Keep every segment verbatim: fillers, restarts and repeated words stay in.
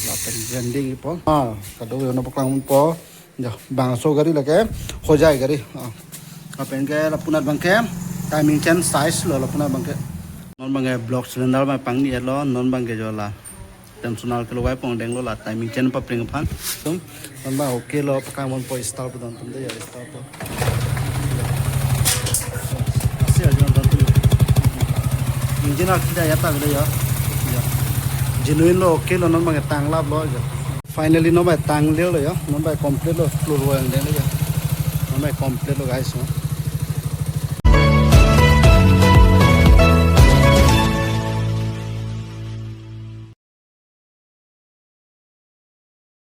Lapen grinding ipo. Ah, kadokave non paklang po. Jo, bangso gari lake, Hojai gari. Ah. Lapen ke lapunat abangke, timing chain size lo lapunat abangke. Non abangke block cylinder ma pangni lo, non abangke jo la. Tensioner ke logai pon denglo la, timing chain papring aphan. Tum, non abang okay lo, paklang ponpo start pu don tum de ya, start po. Asi ajo don tum. Engine akida ya ta gele ya. Ya. Genuine lo, okay lo, non abangke tanglap lo ya. Finally, non abang tanglelo ya. Non abang complete lo, floor wall denglo ya. Non abang complete lo, guys, no.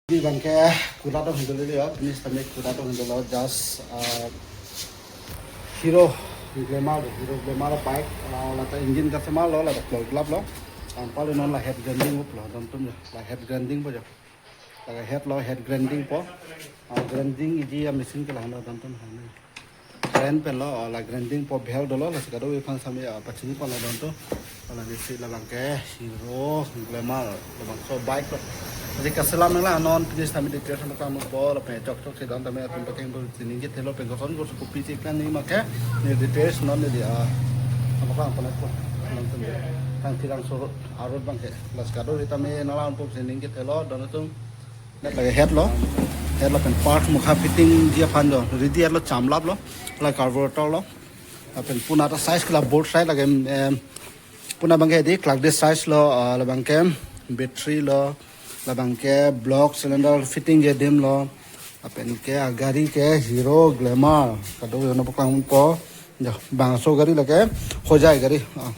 Di abangke kulat do hindul ya. Finish tame kulat do hindul lo, just, uh, Hero Glamour, Hero Glamour bike, uh, lata engine ke sama lo, lata plug lap lo. Anpar non la head grinding up lo, don tum ya. La head grinding po ya. Laga head lo, head grinding po. Ah, grinding iji a machine ke lahan don tum han. Grind pen lo, ah, la grinding po bhel dolo, lasi kadokave aphan sami, ah, pachini pon lo don tum. Ala disi labangke Hero Glamour, labangso bike lo. Lasi kaselam nang la non finish tame details nang tang po, lapen chok chok si don tame atum pakeng po sining kethelo pen koson koson kopi si kan ni make, ni details non ni di, ah, apa kang pon po. Non tum. Kang tirang sorot arut abangke. Lasi kadokave tame nang la po sining kethelo, don tum. Lake head lo, head lo pen part mukha fitting ji aphan lo, ready head lo chamlap lo, la carburetor lo, lapen puna ta size ke la both side lake, em, puna abangke di clock disc size lo, ah, labangke battery lo, labangke block cylinder fitting ji adim lo, lapen ke agari ke Hero Glamour, kadokave non paklang po. Jo, bangso gari lake, Hojai gari. Ah.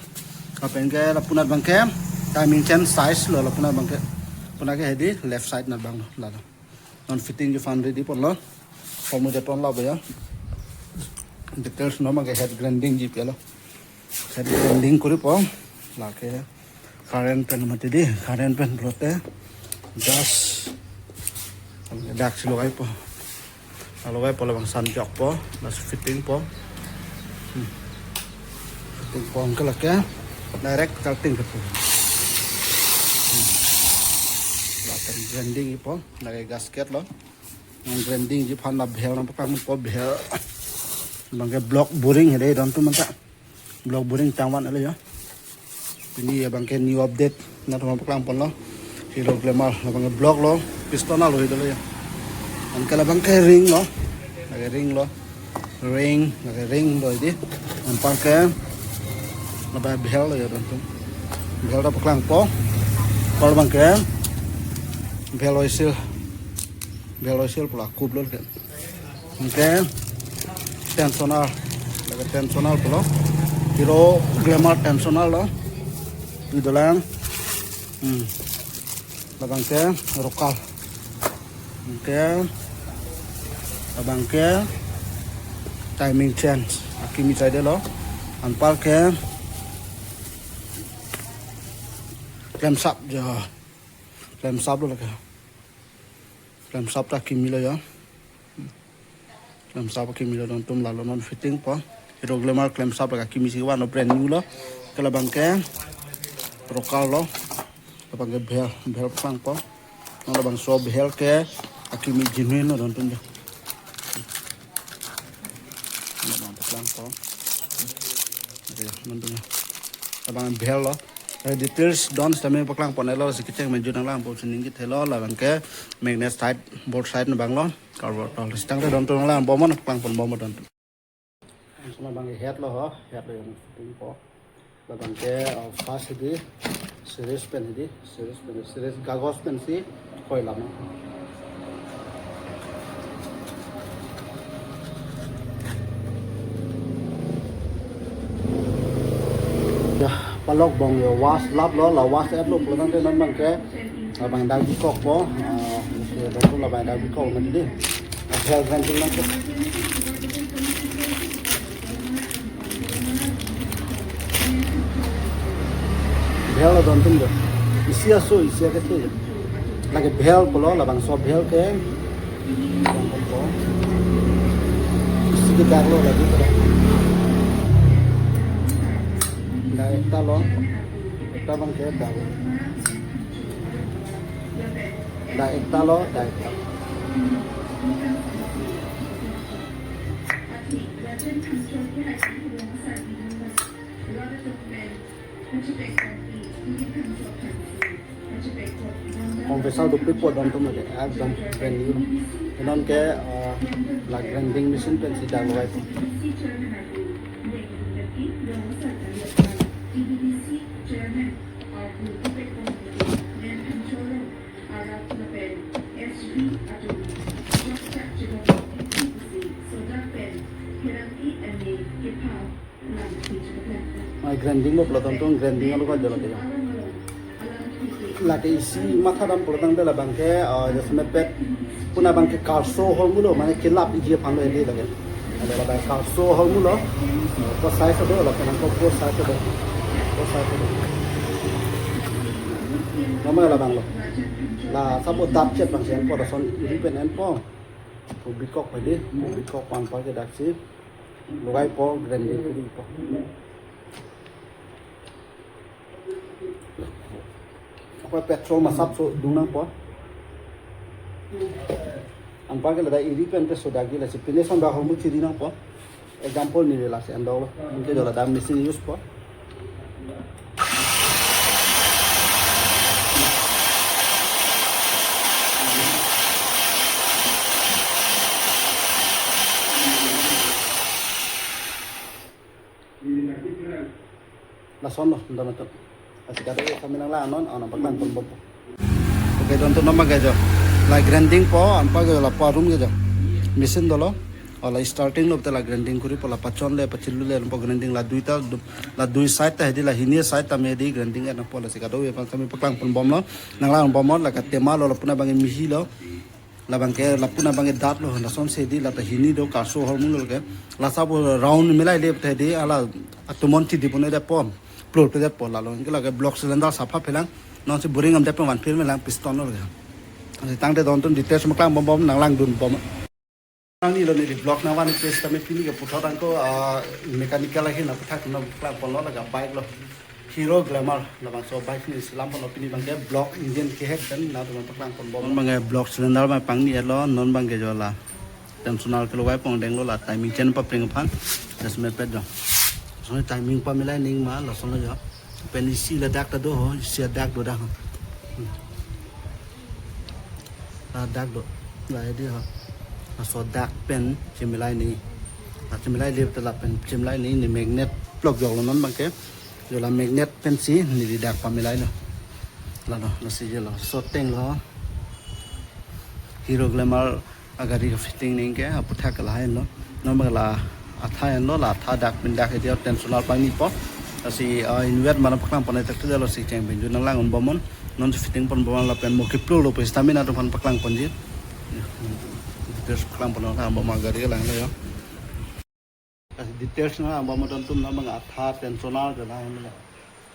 Lapen ke lapunat abangke, timing chain size lo lapunat abangke. Puna ke hedi left side nat abang lo, lalo. Non fitting ji aphan ready pon lo. Formu je pon lo ya. Details non abangke head grinding ji pu lo. Head grinding kori po. Lake current pen mati di, current pen pulote just dak si logai po. Logai po labang san jok po, lasi fitting po. Hmm. Fitting po anke lake direct cutting ke po. Hmm. Lapen grinding ipo, lake gasket lo. Nang grinding ji aphan la bhel nang paklang po bhel. Abangke block boring hede don tum manta. Block boring tangwan lo ya. Pini abangke new update nang tuma paklang pon lo. Hero Glamour labangke block lo, piston lo hidolo ya. Anke labangke ring lo. Lake ring lo. Ring, lake ring lo di. Anpar ke labang bhel lo ya don tum. Bhel ta paklang po. Kol abangke bhel oisil. Bhel oisil pula kup lo ke. Anke tensioner, lake tensioner pulo. Hero Glamour tensioner lo. Idolang. Hmm. Labangke rocker. Anke labangke timing chain akimi saide lo. Anpar ke clamshaft jo. Clamshaft lo lake. Clamshaft ta akimi lo ya. Clamshaft akimi lo don tum, lalo non fitting po. Hero Glamour clamshaft lake akimi si van lo, brand new lo. Ke labangke rocker lo. Labangke bhel, bhel paklang po. Non labangso bhel ke akimi genuine lo don tum jo. Labang paklang po. Oke, non tum. Labang bhel lo. Eh, details don sitame paklang pon lo, si kecheng menju nang lang po sining kethelo, labangke magnet side, both side nang abang lo, carburetor. Sitang te don tum nang lang po mo, paklang pon po mo don tum. Labangke head lo ho, head lo yang fitting po. Labangke, uh, first di, series pen di, series pen, series kagos pen si, koi lama. Ya, palok bong yo, wash lap lo, la wash et lo, pulang te non abangke, labang dak bikok po, ah, oke, betul labang dak bikok mati di. Bhel grinding nang po. Bhel lo don tum jo. Isi aso, isi akethe jo. Lake bhel pulo, labangso bhel ke. Labang pulo. Isi ke dak lo lagi pulo. La ekta lo. Ekta abangke dak lo. Dak ekta lo, dak ekta. Kong pesal dukpik po don atum lake, ekdom brand new. Non ke, eh, la grinding machine pensi dak logai po. Mai grinding mo pulo tangte grinding alo ka jala ke. Lake isi matha dam pulo tangte labang ke, ah, jasemet pet puna abang ke karso ahormu lo, mane kelap iji aphan lo edi lake. Ada labang karso ahormu lo. Ko size do, lake nangko ko size do. Ko size do. Nama labang lo. La sabo dap chet abang si enpo, lason iri pen enpo. Ko bikok padi, ko bikok pan pa ke daksi. Logai po, grinding kuri po. Ako petrol masap so dung nangpo. Anpar ke lada iri pen pe soda gi lasi pine son ba ahormu chiri nangpo. Example neli lasi andok lo. Anke jo lada machine use po. Lason lo, don atum. Lasi kadokave kami nanglang non, anon paklang ponbom. Okay, don atum, non abang ke jo. La grinding po, anpar ke jo lapu arum ke jo. Machine dolo. O la starting lo, te la grinding kuri po, la pachon le, pachillu le, po grinding la duita, du-, la dui side ta hedi, la hini side ta me hedi grinding et nangpo, lasi kadokave aphan kami paklang ponbom lo. Nanglang bom lo, la katema lo, lapu abang ke mihi lo. Labang ke lapu abang ke dat lo, lason si hedi, la ta hini do, karso ahormu lo ke. La sabo round milai le te hedi, hala atumon chidi pon det po, plur pe det po, lalo anke lake block cylinder sapha phelang, non si boring am det po, van phir melang piston lo ke. Tangte don atum details paklang ponbom, nanglang dunbom. Nangli lo neli vlog nangvan test kami pini ke puthot angko, ah, mechanical ahin aputhak nangpaklang ponlo, lake bike lo. Hero Glamour labangso bike neli selam ponlo pini abang ke, block engine kehek pen nangtum paklang ponbom. Non abang ke block cylinder abang pangni etlo, non abang ke jo la tensioner ke logai pon denglo, la timing chain papring aphan. Jasemet pet jo. So timing pamilai ning ma, lason lo jo. Pen isi ladak ta do ho, isi ladak do dak ho. Hmm. Ladak do. La hedi ho. Laso dak pen chemilai ni. La chemilai le te lapen chemilai ni, ne magnet plug joklo non abang ke. Jo la magnet pensi neli dak pamilai lo. Lalo, lasi jo lo. So teng lo. Hero Glamour agari ke fitting ning ke aputhak ke lahai lo. Non abang la atha enlo, la atha dak pin dak hedi tensioner pangni po. Lasi, ah, inward mane paklang pon tak tu lasi cheng pen jo nanglang unbom non. Non fitting ponbom lapen mo kiplur lo po, stamina atum aphan paklang ponji. Details paklang pon, ha, bom agari ke lang lo ya. Details nang bom don atum, non abang atha tensioner ke lahai lo.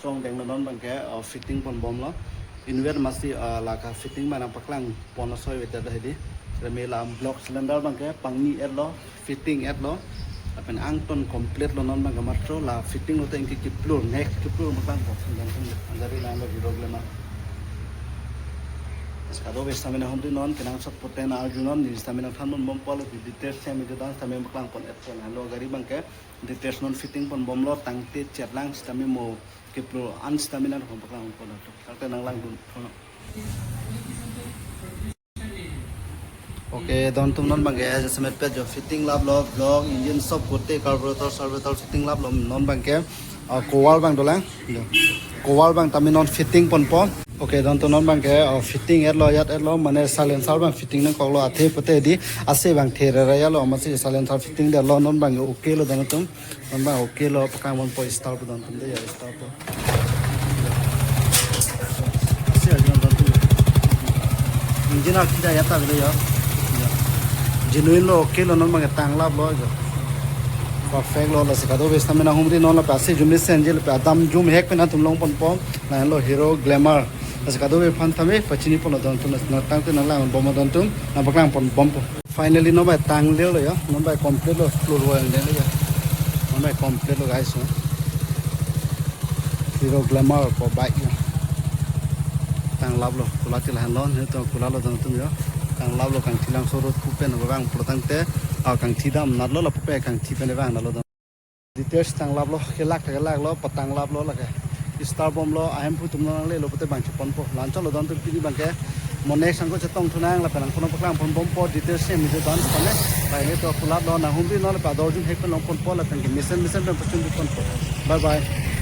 Chong denglo, non abang ke, uh, fitting ponbom lo. Inward masi, uh, lake fitting ma nangpaklang pon asoi vete do hedi. Reme la block cylinder abang ke pangni etlo, fitting etlo. Lapen angton complete lo, non abang ke matro la fitting lo te anke kiplur, next kiplur paklang pon. Agari lang lo Hero Glamour. Kadokave stamina hom di non kenangsot poten arju non, neli stamina than ponbom po, lake details semi jo dan stamina paklang pon et pon. Halo agari abang ke details non fitting ponbom lo, tangte chetlang stamina mo kiplur an stamina nangpaklang pon atum. Tangte nanglang dun pon. Okay, don atum, non abang ke jasemet pet jo fitting lap lo, block, engine sob gote, carburetor, carburetor fitting lap lo, non abang ke, ah, cover abang dolang. Jo. Cover abang tame non fitting ponpo. Okay, don atum, non abang ke, ah, fitting etlo, ajat etlo, mane silencer abang fitting nangkoklo, athe pute di, ase abang the rere lo, masi silencer fitting detlo, non abang ke okay lo don atum. Non abang okay lo, paklang ponpo, start po don atum de ya, start po. Ase ajo don atum. Engine arki da ya ta de ya. Ya. Genuine lo, okay lo, non abang ke tang lap lo jo. Perfect lo, lasi kadokave stamina hom di non lapen ase jumni senji lapen adam jum hek pen nangtum long ponpo. Lahenlo Hero Glamour. Lasi kadokave aphan tame pachini ponlo don atum, na tangte nanglang bom don atum, nangpaklang ponbom po. Finally, non abang tang lelo ya, non abang complete lo, floor wall lelo ya. Non abang complete lo guys, no? Hero Glamour ko bike ya. Tanglaplo, kulat ke lahenlo, netum kulatlo don atum jo. Tanglaplo, kangthilangso road pu pen vang pulotangte, ah, kangthi damnatlo lapu pen kangthi pen vang nalo don. Details tanglaplo, kelak ta kelaklo, patanglaplo lake. Start bomlo, ahemphu atum nanglelo pute bang cheponpo. La-anchotlo don atum, pini abangke mo next angko chetongthu nang lapen angkono paklang ponbompo, details si video dance kone. Pai netum kulatlo, nanghumri non lapen ador jun hek pen longponpo lapen ke mesen mesen pen pachun ponpo. Bye bye.